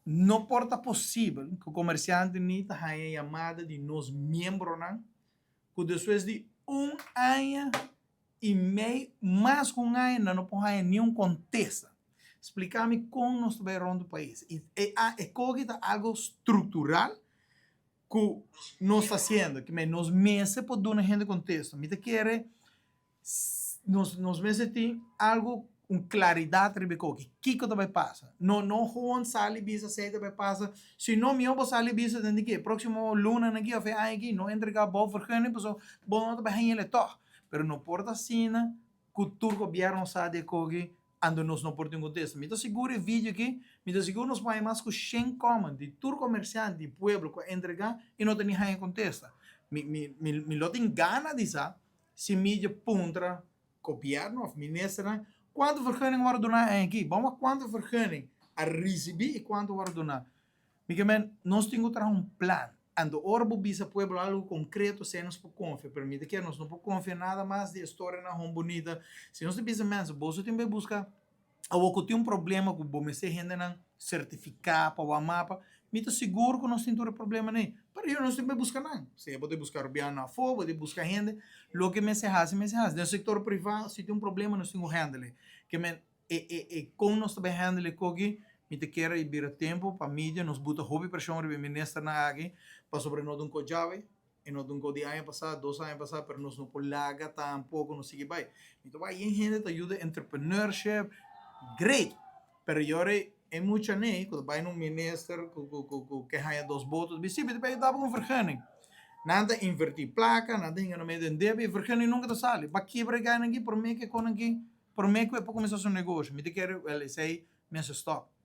No por ta posibel ku komersiante ni ta haña yamada di nos miembronan ku despues di un aña i mei, mas ku un aña, nan no por haña ni un kontesta. Splika mi kon nos ta bai rònt di pais. I e e koki ta algu struktural ku nos ta hasiendo. Ke nos mester por duna hende kontesta. Mi ta kere Nos nos mester tin algo un claridad riba e koki, kiko ta bai pasa. No no gewoon sali bisa esei ta bai pasa, si no mihor bo sali bisa den di ke proximo lunanan aki of e aña aki no entrega bouwvergunning pasobra bo no ta bai haña el tog. Pero no por ta asina ku tur gobierno sa di e koki anto nos no por tin kontesta. Mi ta sigur e video aki, mi ta sigur nos por haña mas ku shen comment di tur komersiante di pueblo ku a entrega i no ta ni haña kontesta. Mi mi mi lo tin gana di sa Si media puntra gobierno of ministernan cuanto vergunning worde duna aña aki, bon wak cuanto vergunning a ricibi y cuanto worde duna. Mi ke men nos tin cu traha un plan, anto ora bo bisa pueblo algo concreto esey nos por confia, pero mi ta kere nos no por confia nada mas di e storianan hon bunita, si nos ta bisa mensen boso tin bay busca Awor ku tin un problema ku bo mester hendenan sertifiká pa wak mapa, mi ta sigur ku nos tin tur e problemanan ei. Pero yo nos tin bai buska nan. Sea bo ta buska rubiano afó, bo ta buska hende, loke mester hasi, mester hasi. Den sektor privá si tin un problema nos tin ku handle. Ke men e e e kon nos ta bai handle e koki, mi ta kere i bira tempu pa media nos buta hopi preshon riba e ministernan aki pasobra no ta un kos djawe. E no ta un kos di aña pasá, dos aña pasá, pero nos no por laga tampoko nos sigui bai. Mi ta wak yen hende ta yuda entrepreneurship, great! Pero yora e mucha nei ku ta bai na un minister ku ku ku ku ke haña dos boto ta bisa, si mi ta bai yuda bo ku un vergunning. Nan ta invertí plaka, nan ta hinga nan medio den debe, e vergunning nunka ta sali. Ba kibra e gainan aki promé ku e konan aki, promé ku e por kuminsá su negoshi. Mi ta kere, wèl esei mester stòp.